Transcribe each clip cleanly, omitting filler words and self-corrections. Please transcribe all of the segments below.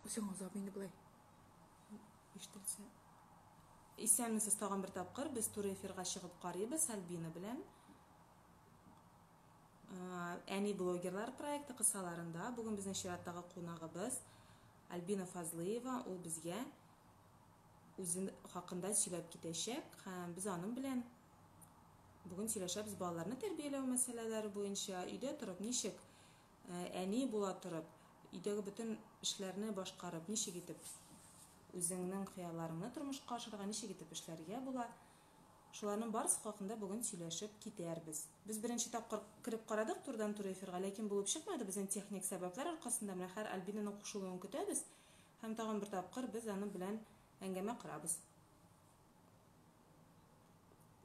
Үзең азап инде болай. Ишетелсә. Исәнмесез тагын бер тапкыр. Без туры эфирга чыгып карыйбыз Альбина белән. Әни блогерлар проекты кысаларында бүген безнең чираттагы кунагыбыз Альбина Фазлыева. Ул безгә үзе хакында сөйләп китәчәк һәм без аның белән бүген сөйләшәбез балаларны тәрбияләү мәсьәләләре буенча, өйдә торып ничек әни була торып, өйдәге бөтен эшләрне башкарып, ничек итеп үзеңнең хыялларыңны тормышка ашырырга, ничек итеп эшләргә була. Шуларның барысы хакында бүген сөйләшеп китәрбез. Без беренче тапкыр кереп карадык турыдан-туры эфирга, ләкин булып чыкмады безнең техник сәбәпләр аркасында. Менә хәер Альбинаның кушылуын көтәбез һәм тагын бер тапкыр без аның белән әңгәмә корабыз.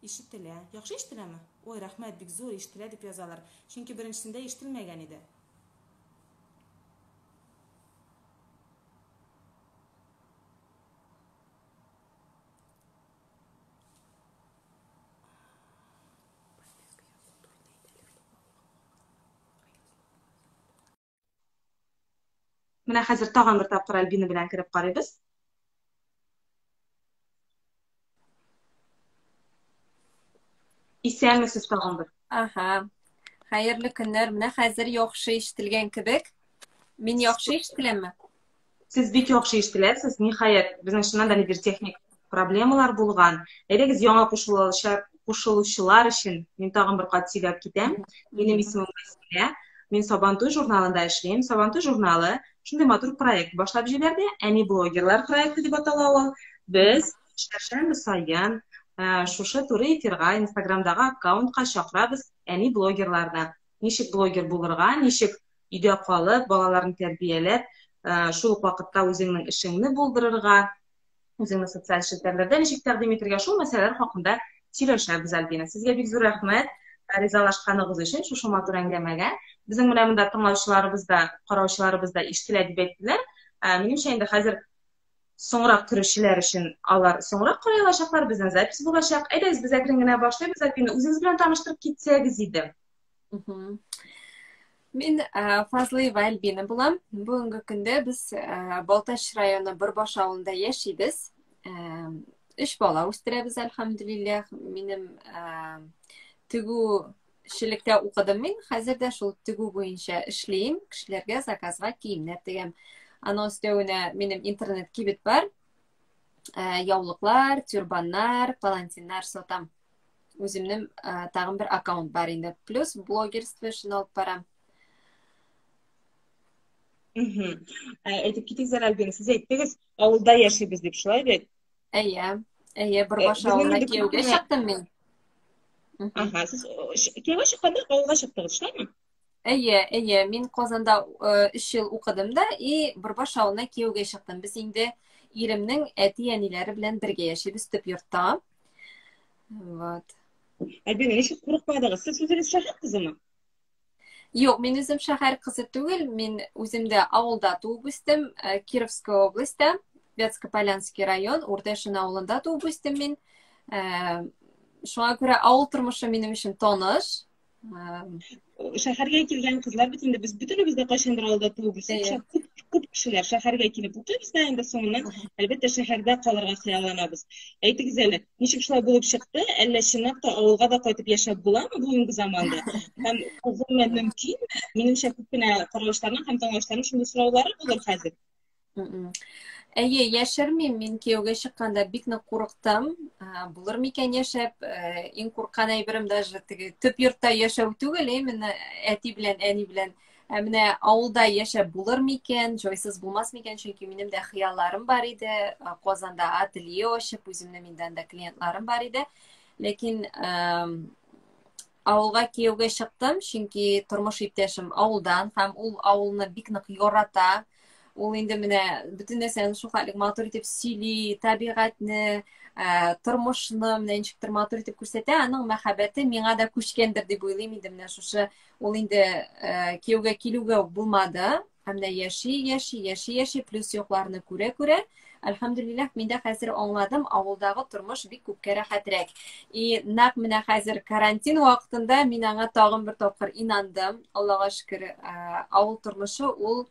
Ишетелә. Яхшы ишетеләме? Ой, рәхмәт, бик зур ишетелә дип язалар. Чөнки беренчесендә ишетелмәгән иде. Менә хәзер тагын бер тапкыр Альбина белән кереп карыйбыз. Исәнмесез тагын бер. Аһа. Хәерле көннәр. Менә хәзер яхшы ишетелгән кебек. Мин яхшы ишетеләмме? Сез бик яхшы ишетеләсез. Ниһаять, безнең чыннан да ниндидер техник проблемалар булган. Әйдәгез, яңа кушылучылар өчен мин тагын бер кат сөйләп китәм. Минем исемем Вәсилә. Мин Сабантуй журналында эшлим. Сабантуй журналы шундый матур проект башлап җибәрде. Әни блогерлар проекты дип атала ул. Без чәршәмбе саен шушы туры эфирга, Инстаграмдагы аккаунтка чакырабыз әни блогерларны. Ничек блогер булырга, ничек өйдә калып, балаларны тәрбияләп, шул ук вакытта үзеңнең эшеңне булдырырга, үзеңне социаль челтәрләрдә ничек тәкъдим итергә, шул мәсьәләләр хакында сөйләшәбез, Альбина. Сезгә бик зур рәхмәт ризалашканыгыз өчен шушы матур әңгәмәгә. Безнең менә монда тыңлаучыларыбыз да, караучыларыбыз да ишетелә дип әйттеләр. Минемчә инде хәзер соңрак керүчеләр өчен алар соңрак карый алачаклар, безнең запись булачак. Әйдәгез, без әкрен генә башлыйбыз, Альбина, үзегез белән таныштырып китсәгез иде. Мин Фазлыева Альбина булам. Бүгенге көндә без Балтач районы Борбаш авылында яшибез. Өч бала үстерәбез, әлхәмдүлилләһ. Минем тегүчелектә укыдым мин. Хәзер дә шул тегү буенча эшлим. Кешеләргә заказга киемнәр тегәм. Аның өстәвенә минем интернет кибет бар. Яулыклар, тюрбаннар, палантиннар сатам. Үземнең тагын бер аккаунт бар инде. Плюс блогерство эшен алып барам. Әйтеп китегез әле, Альбина, сез әйттегез, авылда яшибез дип, шулай бит? Әйе. Әйе, Борбаш авылына кияүгә чыктым мин. Ага, сез кияүгә чыкканда авылга чыктыгыз, шулаймы? Әйе, әйе, мин Казанда өч ел укыдым да и Борбаш авылына кияүгә чыктым. Без инде иремнең әти-әниләре белән бергә яшибез төп йортта. Вот. Альбина, ничек курыкмадыгыз? Сез үзегез шәһәр кызымы? Юк, мин үзем шәһәр кызы түгел, мин үзем дә авылда туып үстем, Кировская областьта, Вятскополянский район, Урдәшин авылында туып үстем мин. Шуңа күрә авыл тормышы минем өчен таныш. Шәһәргә килгән кызлар бит инде без бөтенебез дә кайчандыр авылда туып үсеп, күп күп кешеләр шәһәргә килеп укыйбыз да инде соңыннан әлбәттә шәһәрдә калырга хыялланабыз. Әйтегез әле, ничек шулай булып чыкты? Әллә чынлап та авылга да кайтып яшәп буламы бүгенге заманда? Һәм гомумән мөмкинме? Минемчә, күп кенә караучыларның һәм тыңлаучыларның шундый сораулары булыр хәзер. Әйе, яшермим, мин кияүгә чыкканда бик нык курыктым. Булыр микән яшәп? Иң курыккан әйберем даже теге төп йортта яшәү түгел, именно әти белән әни белән. Ә менә авылда яшәп булыр микән, җайсыз булмас микән, чөнки минем дә хыялларым бар иде. Казанда ателье ачып, үземнең инде анда клиентларым бар иде. Ләкин авылга кияүгә чыктым, чөнки тормыш иптәшем авылдан һәм ул авылны бик нык ярата. Ул инде менә бөтен нәрсәне шул хәтлек матур итеп сөйли, табигатьне, тормышны менә ничектер матур итеп күрсәтә. Аның мәхәббәте миңа да күчкәндер дип уйлыйм инде менә шушы ул инде кияүгә килүгә үк булмады. Һәм менә яши, яши, яши, яши, плюс якларны күрә-күрә, әлхәмдүлилләһ, мин дә хәзер аңладым, авылдагы тормыш бик күпкә рәхәтрәк. И нәкъ менә хәзер карантин вакытында мин аңа тагын бер тапкыр инандым. Аллага шөкер, авыл тормышы ул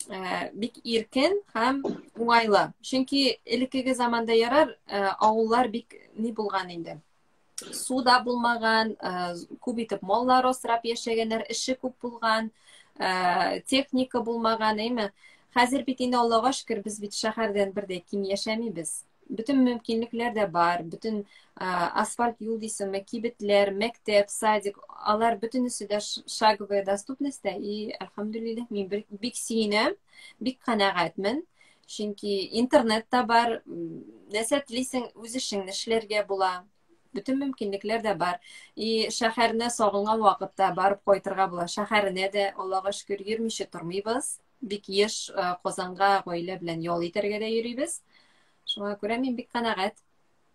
Бик иркен һәм уңайлы. Чөнки элеккеге заманда ярар, авыллар бик ни булган инде. Су да булмаган, күп итеп маллар асрап яшәгәннәр, эше күп булган, техника булмаган, әйме? Хәзер бит инде Аллага шөкер, без бит шәһәрдән бер дә ким яшәмибез. Бөтен мөмкинлекләр дә бар, бөтен асфальт юл дисеңме, кибетләр, мәктәп, садик, алар бөтенесе дә шаговая доступностьта. И, әлхәмдүлилләһ, мин бик сөенәм, бик канәгатьмен. Чөнки интернет та бар, нәрсә телисең, үз эшеңне эшләргә була. Бөтен мөмкинлекләр дә бар. И шәһәрне сагынган вакытта барып кайтырга була. Шәһәренә дә, Аллага шөкер, йөрмичә тормыйбыз. Бик еш Казанга гаилә белән ял итәргә дә йөрибез. Шуңа күрә мин бик канәгать.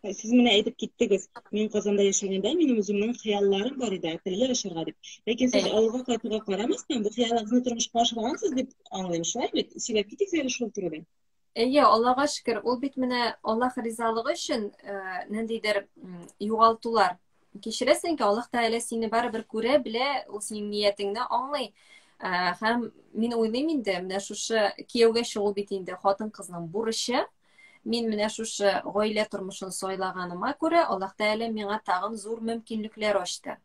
Сез менә әйтеп киттегез, мин Казанда яшәгәндә минем үземнең хыялларым бар иде, ателье ачарга дип. Ләкин сез авылга кайтуга карамастан, бу хыялыгызны тормышка ашыргансыз дип аңлыйм, шулай бит? Сөйләп китегез әле шул турыда. Әйе, Аллага шөкер, ул бит менә Аллаһ ризалыгы өчен ниндидер югалтулар кичерәсең икән, Аллаһ Тәгалә сине барыбер күрә, белә, ул синең ниятеңне аңлый. Һәм мин уйлыйм инде, менә шушы кияүгә чыгу бит инде хатын-кызның бурычы. Мин менә шушы гаилә тормышын сайлаганыма күрә, Аллаһ Тәгалә миңа тагын зур мөмкинлекләр ачты.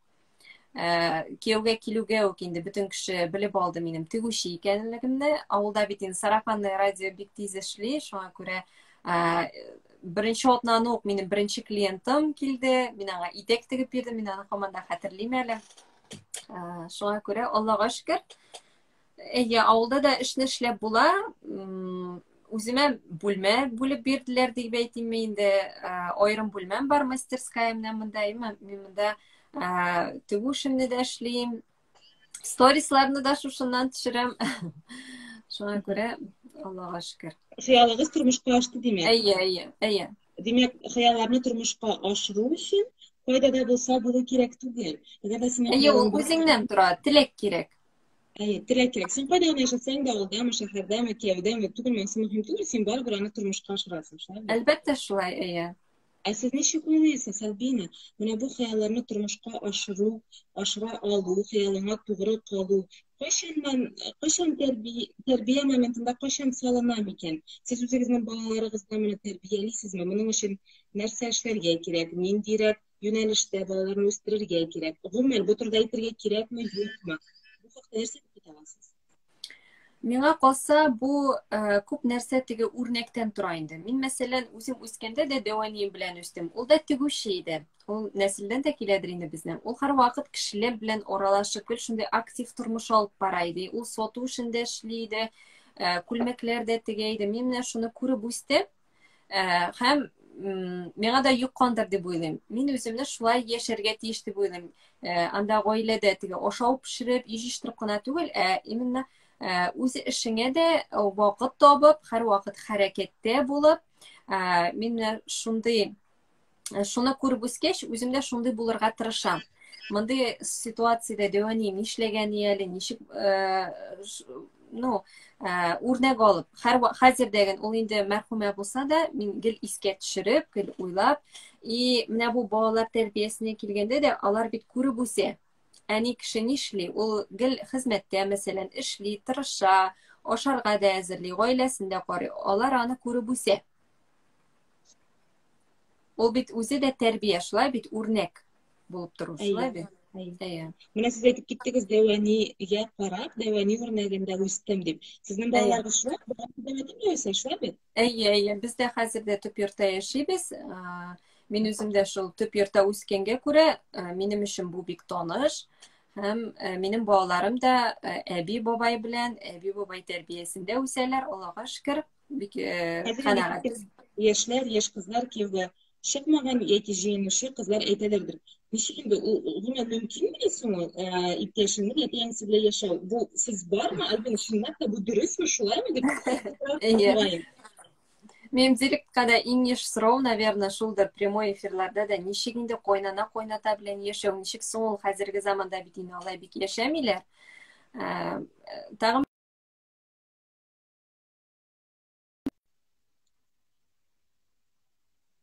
Кияүгә килүгә үк инде бөтен кеше белеп алды минем тегүче икәнлегемне. Авылда бит инде сарафанное радио бик тиз эшли, шуңа күрә беренче атнаны ук минем беренче клиентым килде. Мин аңа итәк тегеп бирдем, мин аны һаман да хәтерлим әле. Шуңа күрә Аллага шөкер. Әйе, авылда да эшне эшләп була. Үземә бүлмә бүлеп бирделәр дип әйтимме инде. Аерым бүлмәм бар, мастерская менә монда. Мин монда тегү эшемне дә эшлим. Сторисларны да шушыннан төшерәм. Шуңа күрә Аллага шөкер. Хыялыгыз тормышка ашты димәк. Әйе, әйе, әйе. Димәк, хыялларны тормышка ашыру өчен кайда да булса булу кирәк түгел. Әгәр дә синең Әйе, ул үзеңнән тора, теләк кирәк. Әйе, теләк кирәк. Син кайда гына яшәсәң дә, авылдамы, шәһәрдәме, кияүдәме, түгелме, анысы мөһим түгел, син барыбер аны тормышка ашырасың, шулай бит? Әлбәттә, шулай, әйе. Ә сез ничек уйлыйсыз, Альбина? Менә бу хыялларны тормышка ашыру, ашыра алу, хыялыңа тугры калу кайчаннан, кайчан тәрбия, тәрбия моментында кайчан салына микән? Сез үзегезнең балаларыгызны моны тәрбиялисезме? Моның өчен нәрсә эшләргә кирәк? Ниндирәк юнәлештә балаларны үстерергә кирәк? Гомумән, бу турыда әйтергә кирәкме, юкмы? Бу хакта нәрсә дип әйтә аласыз? Миңа калса, бу э, күп нәрсә теге үрнәктән тора инде. Мин, мәсәлән, үзем үскәндә дә дәү әнием белән үстем. Ул да тегүче иде. Ул нәселдән дә киләдер инде безнең. Ул һәрвакыт кешеләр белән аралашып, гел шундый актив тормыш алып бара иде. Ул сату эшендә эшли иде, э, күлмәкләр дә тегә иде. Мин менә шуны күреп үстем. Э, һәм миңа да йоккандыр дип уйлыйм. Мин үземне шулай яшәргә тиеш дип уйлыйм. Э, анда гаиләдә теге ашау пешереп, өй җыештырып кына түгел, ә именно э, үз эшеңә дә вакыт табып, һәрвакыт хәрәкәттә булып, мин менә шундый шуны күреп үскәч, үзем дә шундый булырга тырышам. Мондый ситуациядә дәү әнием нишләгән әле, ничек ну, үрнәк алып, һәр хәзер дә ул инде мәрхүмә булса да, мин гел искә төшереп, гел уйлап, и менә бу балалар тәрбиясенә килгәндә дә алар бит күреп үсә. Әни кеше нишли? Ул гел хезмәттә, мәсәлән, эшли, тырыша, ашарга да әзерли, гаиләсен дә карый. Алар аны күреп үсә. Ул бит үзе дә тәрбия, шулай бит, үрнәк булып тору, шулай бит? Әйе. Менә сез әйтеп киттегез, дәү әнигә карап, дәү әни үрнәгендә үстем дип. Сезнең балаларыгыз шулай, дәү әти белән үсә, шулай бит? Әйе, әйе. Без дә хәзер дә төп йортта яшибез. Мин үзем дә шул төп йортта үскәнгә күрә, минем өчен бу бик таныш. Һәм минем балаларым да әби бабай белән, әби бабай тәрбиясендә үсәләр, Аллага шөкер. Бик канәгать. Яшьләр, яшь кызлар кияүгә чыкмаган яки җыенучы кызлар әйтәләрдер. Ничек инде ул гомумән мөмкинмени соң ул иптәшеңнең әти-әнисе белән яшәү? Бу сез бармы, Альбина, чынлап та бу дөресме, шулаймы дип сорайым. Минем директка да иң еш сорау, наверное, шулдыр, прямой эфирларда да ничек инде кайнана кайната белән яшәү, ничек соң ул хәзерге заманда бит инде алай бик яшәмиләр. Тагын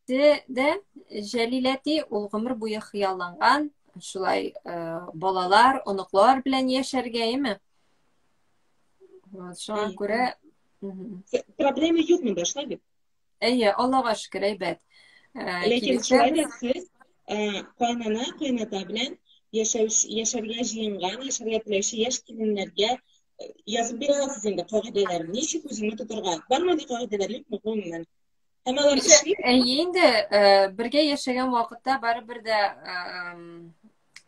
дә Җәлиләти ул гомер буе хыялланган, шулай э, балалар, оныклар белән яшәргә, әйме? Вот, шуңа күрә Проблема юк монда, шулай бит? Әйе, Аллага шөкер, әйбәт. Ләкин шулай да сез кайнана, кайната белән яшәргә җыенган, яшәргә теләүче яшь киленнәргә язып бирә аласыз инде кагыйдәләр. Ничек үзеңне тотарга? Бармы андый кагыйдәләр, юкмы гомумән? Һәм алар эшли? Әйе инде, бергә яшәгән вакытта барыбер дә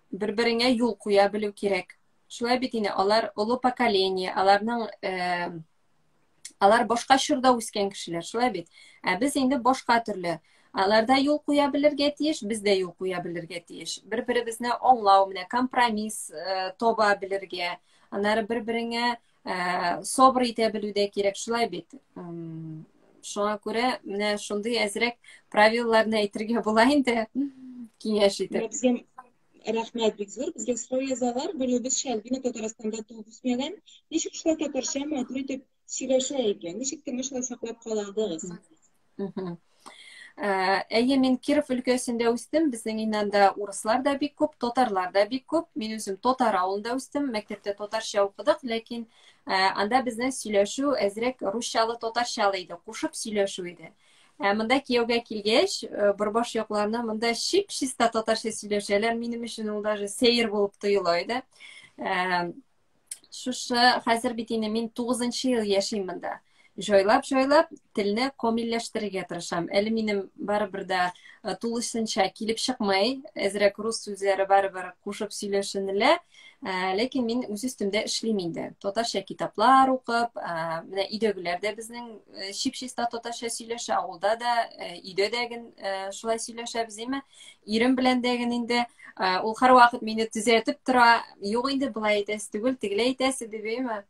бер-береңә юл куя белү кирәк. Шулай бит инде, алар олы поколение, аларның алар башка чорда үскән кешеләр, шулай бит. Ә без инде башка төрле. Аларда юл куя белергә тиеш, без дә юл куя белергә тиеш. Бер-беребезне аңлау, менә компромисс таба белергә, аннары бер-береңә сабыр итә белү дә кирәк, шулай бит. Шуңа күрә менә шундый әзрәк правилаларны әйтергә була инде, киңәш итеп. Безгә рәхмәт бик зур. Безгә сорау язалар. Белүебезчә, Альбина Татарстанда туып үсмәгән. Ничек шулай татарча матур итеп сөйләшә икән? Ничек телне шулай саклап кала алдыгыз? Әйе, мин Киров өлкәсендә үстем. Безнең инде анда урыслар да бик күп, татарлар да бик күп. Мин үзем татар авылында үстем, мәктәптә татарча укыдык, ләкин анда безнең сөйләшү әзрәк русчалы, татарчалы иде, кушып сөйләшү иде. Ә монда кияүгә килгәч, Борбаш якларына монда чип-чиста татарча сөйләшәләр. Минем өчен ул даже сәер булып тоела иде. Шушы хәзер бит инде мин 9 ел яшим монда. Җайлап-җайлап телне камилләштерергә тырышам. Әле минем барыбер дә тулысынча килеп чыкмый. Әзрәк рус сүзләре барыбер кушып сөйләшенелә. Ләкин мин үз өстемдә эшлим инде. Татарча китаплар укып, менә өйдәгеләр дә безнең чип-чиста татарча сөйләшә, авылда да, өйдә дә ген шулай сөйләшәбез, әйме? Ирем белән дә ген инде ул һәрвакыт мине төзәтеп тора. Юк инде, болай әйтәсе түгел, тегеләй әйтәсе дип, әйме?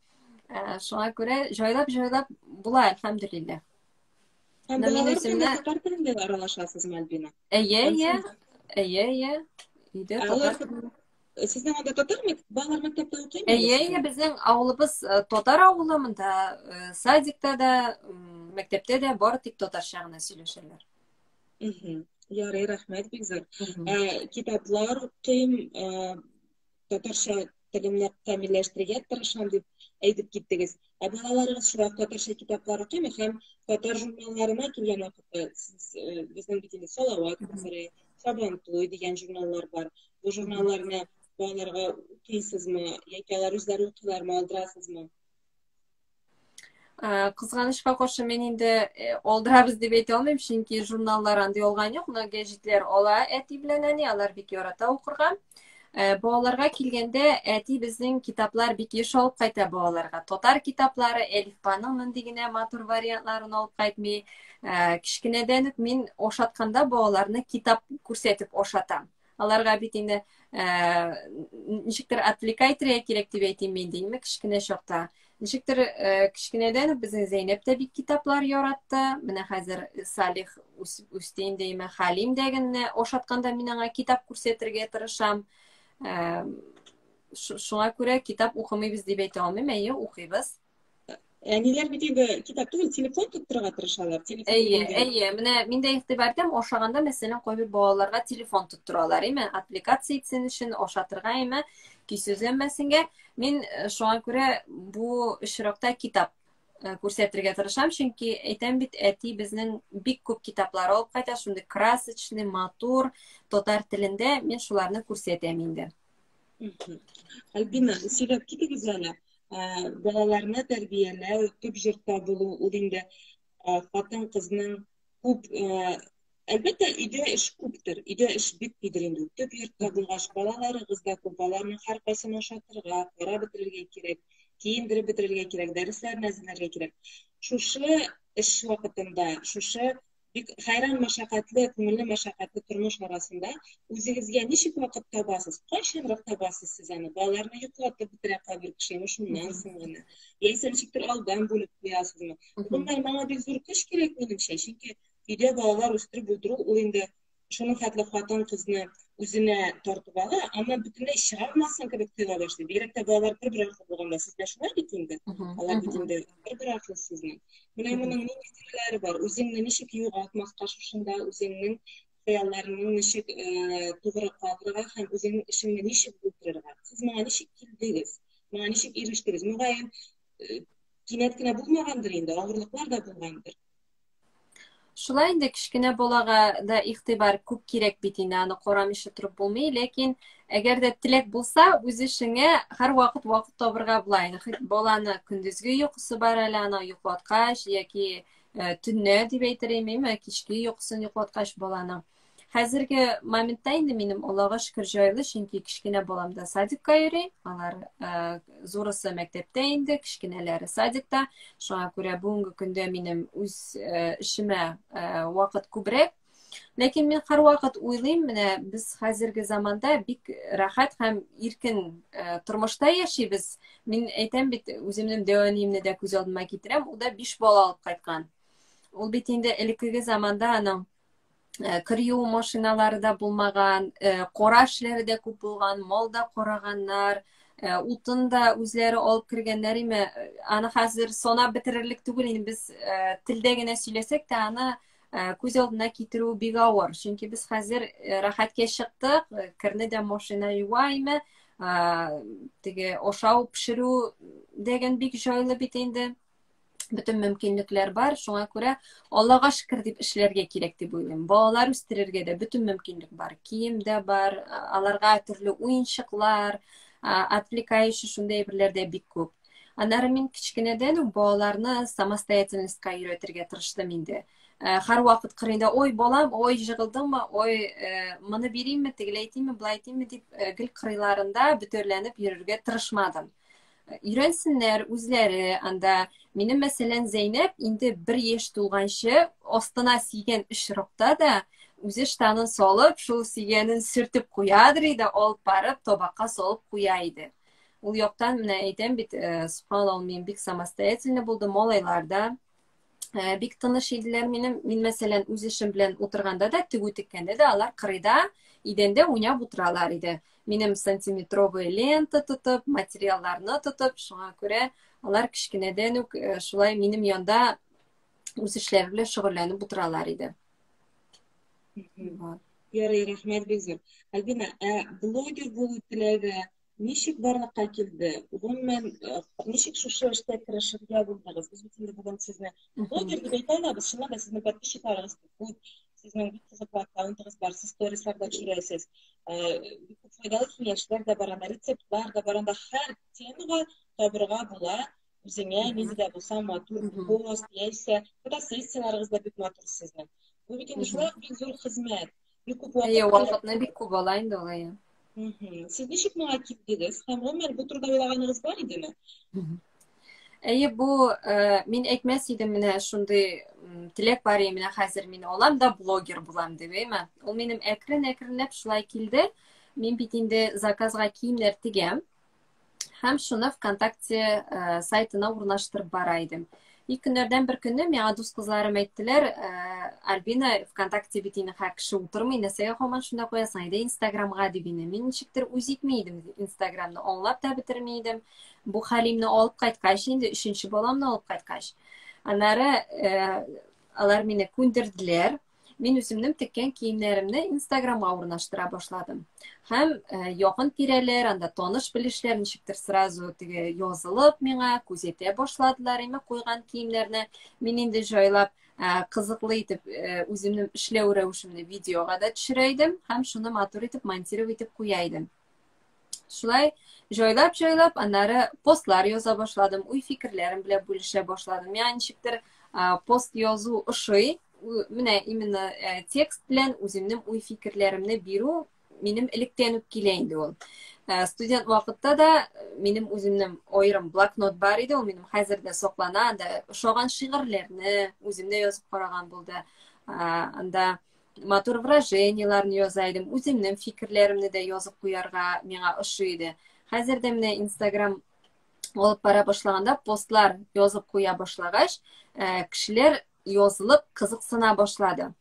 Шуңа күрә җайлап-җайлап була, әлхәмдүлилләһ. Һәм балалар белән татар телендә аралашасызмы, Альбина? Әйе, әйе. Әйе, әйе. Өйдә татар. Сезнең анда татар балалар мәктәптә укыймы? Әйе, әйе, безнең авылыбыз татар авылы, монда садикта да, мәктәптә дә бары тик татарча гына сөйләшәләр. Ярый, рәхмәт бик зур. Китаплар укыйм, татарча телемне камилләштерергә тырышам дип әйтеп киттегез. Ә балаларыгыз шулай татарча китаплар укыймы һәм татар журналларына килгән вакытта сез безнең бит инде Салават күпере, Сабантуй дигән журналлар бар. Бу журналларны балаларга укыйсызмы яки алар үзләре укыйлармы, алдырасызмы? Кызганычка каршы, мин инде алдырабыз дип әйтә алмыйм, чөнки журналлар андый алган юк, но гәҗитләр ала әти белән әни, алар бик ярата укырга. Балаларга килгәндә, әти безнең китаплар бик еш алып кайта балаларга. Татар китаплары, әлифбаның мондый генә матур вариантларын алып кайтмый. Кечкенәдән үк мин ашатканда балаларны китап күрсәтеп ашатам. Аларга бит инде ничектер отвлекать итәргә кирәк дип әйтим мин, димме, кечкенә чакта. Ничектер кечкенәдән үк безнең Зәйнәп тә бик китаплар яратты. Менә хәзер Салих үсте инде, имә Халим дә генә ашатканда мин аңа китап күрсәтергә тырышам. Шуңа күрә китап укымыйбыз дип әйтә алмыйм, әйе, укыйбыз. Әниләр бит инде китап түгел, телефон тоттырырга тырышалар. Телефон әйе, әйе. Менә мин дә игътибар итәм, ашаганда, мәсәлән, кайбер балаларга телефон тоттыралар, әйме, аппликация итсен өчен, ашатырга, әйме, көйсезләнмәсенгә. Мин шуңа күрә бу очракта китап күрсәтергә тырышам, чөнки әйтәм бит, әти безнең бик күп китаплар алып кайта, шундый красочный, матур, татар телендә, мин шуларны күрсәтәм инде. Альбина, сөйләп китегез әле. Балаларны тәрбияләү, төп йортта булу, ул инде хатын-кызның күп, әлбәттә, өйдә эш күптер, өйдә эш бик күптер инде. Төп йортта булгач, балаларыгыз да күп, аларның һәркайсын ашатырга, карап бетерергә кирәк, киендереп бетерергә кирәк, дәресләрен әзерләргә кирәк. Шушы эш вакытында, шушы бик хәйран мәшәкатьле, күңелле мәшәкатьле тормыш арасында үзегезгә ничек вакыт табасыз? Кайчанрак табасыз сез аны? Балаларны йоклатып бетерә кайбер кеше, шуннан соң гына. Яисә ничектер алдан бүлеп куясызмы? Гомумән, моңа бик зур көч кирәк минемчә, чөнки өйдә балалар үстереп булдыру ул инде шуның хәтле хатын-кызны үзенә тартып ала, аннан бөтенләй чыга алмассың кебек тоела башлый. Бигрәк тә балалар бер-бер артлы булганда, сездә шулай бит инде. Алар бит инде бер-бер артлы сезнең. Менә моның нинди серләре бар? Үзеңне ничек югалтмаска шушында, үзеңнең хыялларыңны ничек тугры калдырырга һәм үзеңнең эшеңне ничек булдырырга? Сез моңа ничек килдегез? Моңа ничек ирештегез? Мөгаен, Кинәт кенә булмагандыр инде, авырлыклар да булгандыр. Шулай инде кечкенә балага да игътибар күп кирәк бит инде, аны карамыйча торып булмый, ләкин әгәр дә теләк булса, үз эшеңә һәрвакыт вакыт табырга була. Инде хоть баланы көндезге йокысы бар әле, аны йоклаткач яки төнлә дип әйтер идем, кичке йокысын йоклаткач баланың. Хәзерге моментта инде минем Аллага шөкер җайлы, чөнки кечкенә балам да садикка йөри, алар зурысы мәктәптә инде, кечкенәләре садикта. Шуңа күрә бүгенге көндә минем үз эшемә вакыт күбрәк. Ләкин мин һәрвакыт уйлыйм, менә без хәзерге заманда бик рәхәт һәм иркен тормышта яшибез. Мин әйтәм бит, үземнең дәү әниемне дә күз алдыма китерәм, ул да 5 бала алып кайткан. Ул бит инде элеккеге заманда аның кер юу машиналары да булмаган, кара эшләре дә күп булган, мал да караганнар, утын да үзләре алып кергәннәр име. Аны хәзер санап бетерерлек түгел инде, без телдә генә сөйләсәк тә, аны күз алдына китерү бик авыр. Чөнки без хәзер рәхәткә чыктык, керне дә машина юа име, теге ашау пешерү дәген бик җайлы бит инде. Бөтен мөмкинлекләр бар, шуңа күрә Аллага шөкер дип эшләргә кирәк дип уйлыйм. Балалар үстерергә дә бөтен мөмкинлек бар. Кием дә бар, аларга төрле уенчыклар, отвлекающий шундый әйберләр дә бик күп. Аннары мин кечкенәдән үк балаларны самостоятельностька өйрәтергә тырыштым инде. Һәрвакыт кырыйда, ой, балам, ой, жыгылдыңмы, ой, моны биримме, тегеләй итимме, былай итимме дип гел кырыйларында бөтәрләнеп йөрергә тырышмадым. Өйрәнсеннәр үзләре анда. Минем, мәсәлән, Зәйнәп инде 1 яшь тулганчы астына сигән очракта да үзе штанын салып, шул сигәнен сөртеп куядыр иде, алып барып табакка салып куя иде. Ул яктан менә әйтәм бит, субханалла, ул минем бик самостоятельный булды, малайлар да бик тыныч иделәр минем. Мин, мәсәлән, үз эшем белән утырганда да, тегү теккәндә дә алар кырыйда, идәндә уйнап утыралар иде. Минем сантиметровый лента тотып, материалларны тотып, шуңа күрә алар кечкенәдән үк шулай минем янда үз эшләре белән шөгыльләнеп утыралар иде. Вот. Ярый, рәхмәт бик зур. Альбина, ә блогер булу теләге ничек барлыкка килде? Гомумән, ничек шушы эштә керешергә булдыгыз? Без бит инде бүген сезне блогер дип әйтә алабыз. Чыннан да сезнең подписчикларыгыз күп, сезнең бик кызыклы аккаунтыгыз бар, сез сторисларда төшерәсез. Бик күп файдалы киңәшләр дә бар анда, рецептлар да бар анда, һәр темага табырга була үзеңә нинди дә булса матур пост яисә фотосессияләрегез дә бик матур сезнең. Бу бит инде шулай ук бик зур хезмәт. Бик күп вакыт. Әйе, вакытны бик күп ала инде ул, әйе. Сез ничек моңа килдегез? Һәм гомумән бу турыда уйлаганыгыз бар идеме? Әйе, бу мин әйтмәс идем, менә шундый теләк бар иде, менә хәзер мин алам да блогер булам дип, әйме? Ул минем әкрен-әкренләп шулай килде. Мин бит инде заказга киемнәр тегәм. Һәм шуны ВКонтакте сайтына урнаштырып бара идем. И көннәрдән бер көнне миңа дус кызларым әйттеләр, Альбина, ВКонтакте бит инде хәр кеше утырмый, нәрсәгә һаман шунда куясың, әйдә Инстаграмга дип инде. Мин ничектер үз итми идем Инстаграмны, аңлап та бетерми идем. Бу Хәлимне алып кайткач, инде өченче баламны алып кайткач. Аннары алар мине күндерделәр. Мин үземнең теккән киемнәремне Инстаграмга урнаштыра башладым. Һәм якын тирәләр, анда таныш-белешләр ничектер сразу теге язылып миңа күзәтә башладылар име куйган киемнәрне. Мин инде җайлап, кызыклы итеп үземнең эшләү рәвешемне видеога да төшерә идем һәм шуны матур итеп монтировать итеп куя идем. Шулай җайлап-җайлап аннары постлар яза башладым, уй-фикерләрем белән бүлешә башладым. Миңа ничектер пост язу ошый. Менә именно текст белән үземнең уй-фикерләремне бирү минем электән үк килә инде ул. Студент вакытта да минем үземнең аерым блокнот бар иде, ул минем хәзер дә саклана, анда ошаган шигырьләрне үзем дә язып караган булды. Анда матур выражениеләрне яза идем, үземнең фикерләремне дә язып куярга миңа ошый иде. Хәзер дә менә Инстаграм алып бара башлаганда, постлар язып куя башлагач, кешеләр язылып кызыксына башлады.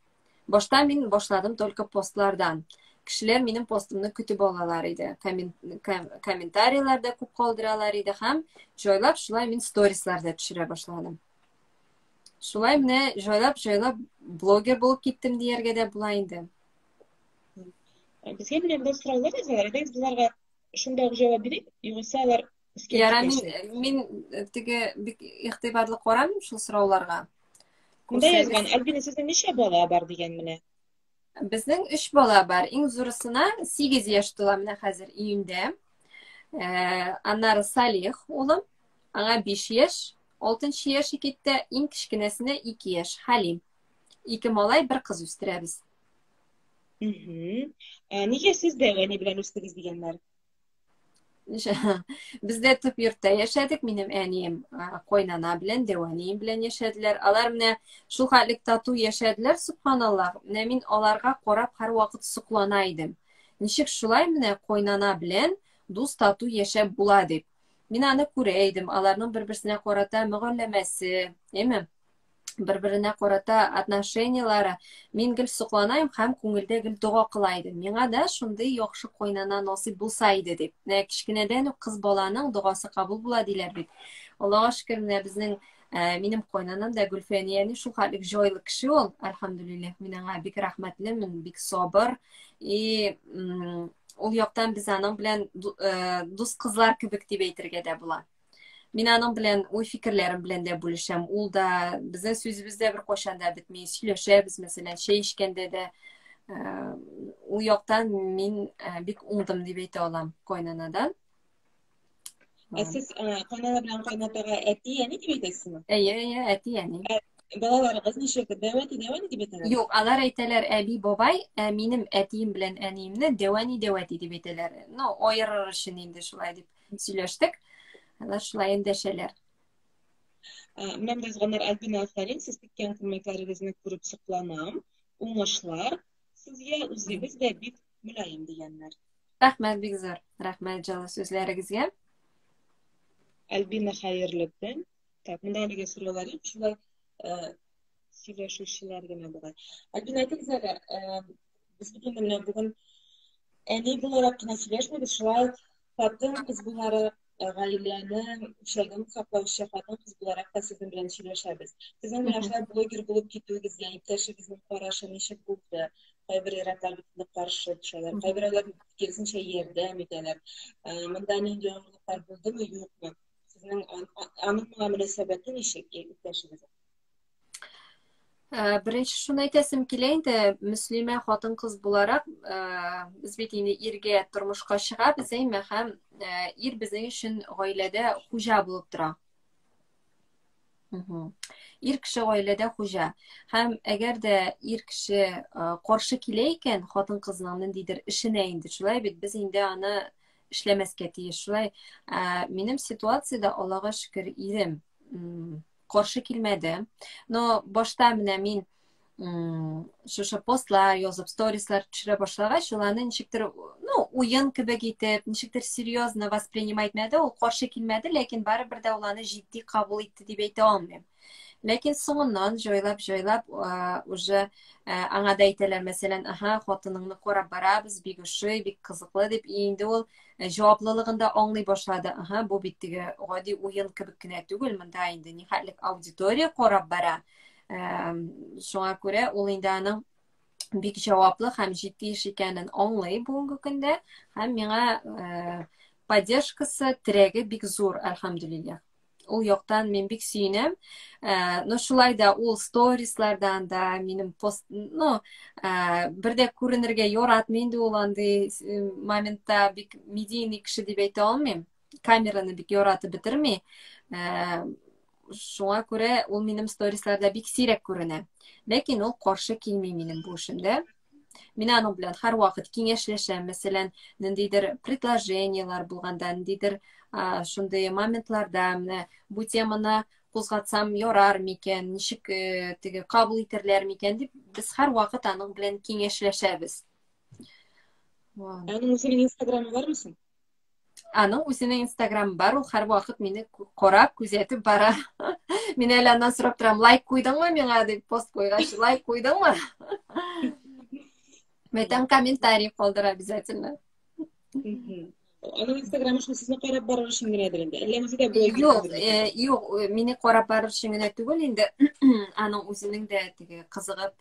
Башта мин башладым только постлардан. Кешеләр минем постымны көтеп алалар иде. Комментарийлар да күп калдыралар иде һәм җайлап шулай мин сторислар да төшерә башладым. Шулай менә җайлап-җайлап блогер булып киттем дияргә дә була инде. Безгә менә бераз сораулар язалар. Әйдәгез, боларга шунда ук җавап бирик. Югыйсә алар Яра, мин теге бик игътибарлы карамыйм шул сорауларга. Монда язган, Альбина, сезнең ничә бала бар дигән менә? Безнең өч бала бар. Иң зурысына 8 яшь тула менә хәзер июньдә. Аннары Салих улым, аңа 5 яшь, 6 яше китте, иң кечкенәсенә 2 яшь, Халим. Ике малай, бер кыз үстерәбез. Нигә сез дә әни белән үстегез дигәннәр? Без дә төп йортта яшәдек. Минем әнием кайнана белән, дәү әнием белән яшәделәр. Алар менә шул хәтлек тату яшәделәр, субханаллах. Менә мин аларга карап һәрвакыт соклана идем. Ничек шулай менә кайнана белән дус тату яшәп була дип. Мин аны күрә идем, аларның бер-берсенә карата мөгамәләсе, әйме? Бер-беренә карата отношениялары. Мин гел сокланаем һәм күңелдә гел дога кыла идем. Миңа да шундый яхшы кайнана насыйп булса иде дип. Менә кечкенәдән үк кыз баланың догасы кабул була диләр бит. Аллага шөкер, менә безнең минем кайнанам да Гөлфәния әни шул хәтлек җайлы кеше ул, әлхәмдүлилләһ. Мин аңа бик рәхмәтлемен, бик сабыр. И ул яктан без аның белән дус кызлар кебек дип әйтергә дә була. Мин аның белән уй-фикерләрем белән дә бүлешәм. Ул да безнең сүзебез дә беркайчан да бетми. Сөйләшәбез, мәсәлән, чәй эчкәндә дә. Ул яктан мин бик уңдым дип әйтә алам кайнанадан. Ә сез кайнана белән кайнатага әти, әни дип әйтәсезме? Әйе, әйе, әти, әни. Балаларыгыз ничек? Дәү әти, дәү әни дип әйтәләр? Юк, алар әйтәләр әби, бабай, ә минем әтием белән әниемне дәү әни, дәү әти дип әйтәләр. Ну, аерыр өчен инде шулай дип сөйләштек. Алар шулай эндәшәләр. Менә монда язганнар, Альбина, афәрин, сез теккән күлмәкләрегезне күреп сокланам. Уңышлар сезгә, үзегез дә бик мөлаем дигәннәр. Рәхмәт бик зур. Рәхмәт җылы сүзләрегезгә. Альбина, хәерле көн. Так, монда әлегә сораулар юк, шулай сөйләшүчеләр генә бугай. Альбина, әйтегез әле, без бит инде менә бүген әни буларак кына сөйләшмибез, шулай ук хатын-кыз буларак, гаиләнең учагын саклаучы хатын-кыз буларак та сезнең белән сөйләшәбез. Сезнең менә шулай блогер булып китүегезгә иптәшегезнең карашы ничек булды? Кайбер ир-атлар бит инде каршы төшәләр, кайберәүләр киресенчә ярдәм итәләр. Монда нинди авырлыклар булдымы, юкмы? Сезнең аның моңа мөнәсәбәте ничек иптәшегезнең? Беренче шуны әйтәсем килә инде, мөслимә хатын-кыз буларак, без бит инде иргә тормышка чыгабыз, әйме, һәм ир безнең өчен гаиләдә хуҗа булып тора. Ир кеше гаиләдә хуҗа. Һәм әгәр дә ир кеше каршы килә икән хатын-кызның ниндидер эшенә инде, шулай бит, без инде аны эшләмәскә тиеш. Шулай, минем ситуациядә, Аллага шөкер, ирем каршы килмәде. Но башта менә мин шушы постлар язып, сторислар төшерә башлагач, ул аны ничектер, ну, уен кебек итеп, ничектер серьезно воспринимать итмәде, ул каршы килмәде, ләкин барыбер дә ул аны җитди кабул итте дип әйтә алмыйм. Ләкин соңыннан җайлап-җайлап уже аңа да әйтәләр, мәсәлән, аһа, хатыныңны карап барабыз, бик ошый, бик кызыклы дип, инде ул җаваплылыгын да аңлый башлады. Аһа, бу бит теге гади уен кебек кенә түгел, монда инде нихәтлек аудитория карап бара. Шуңа күрә ул инде аның бик җаваплы һәм җитди эш икәнен аңлый бүгенге көндә һәм миңа поддержкасы, терәге бик зур, әлхәмдүлилләһ. Ул яктан мин бик сөенәм. Но шулай да ул сторислардан да минем пост, ну, бер дә күренергә яратмый инде ул андый моментта бик медийный кеше дип әйтә алмыйм. Камераны бик яратып бетерми. Шуңа күрә ул минем сторисларда бик сирәк күренә. Ләкин ул каршы килми минем бу эшемдә. Мин аның белән һәрвакыт киңәшләшәм. Мәсәлән, ниндидер предложениеләр булганда, ниндидер шундый моментларда менә бу теманы кузгатсам ярар микән, ничек теге кабул итәрләр микән дип без һәрвакыт аның белән киңәшләшәбез. Аның үзенең Инстаграмы бармы соң? Аның үзенең Инстаграмы бар, ул һәрвакыт мине карап, күзәтеп бара. Мин әле аннан сорап торам, лайк куйдыңмы миңа дип пост куйгач, лайк куйдыңмы? Мәйтәм, комментарий калдыр обязательно. Аның Инстаграмы шул сезне карап барыр өчен генәдер инде. Әллә үзе дә блогер? Юк, юк, мине карап барыр өчен генә түгел инде. Аның үзенең дә теге кызыгып,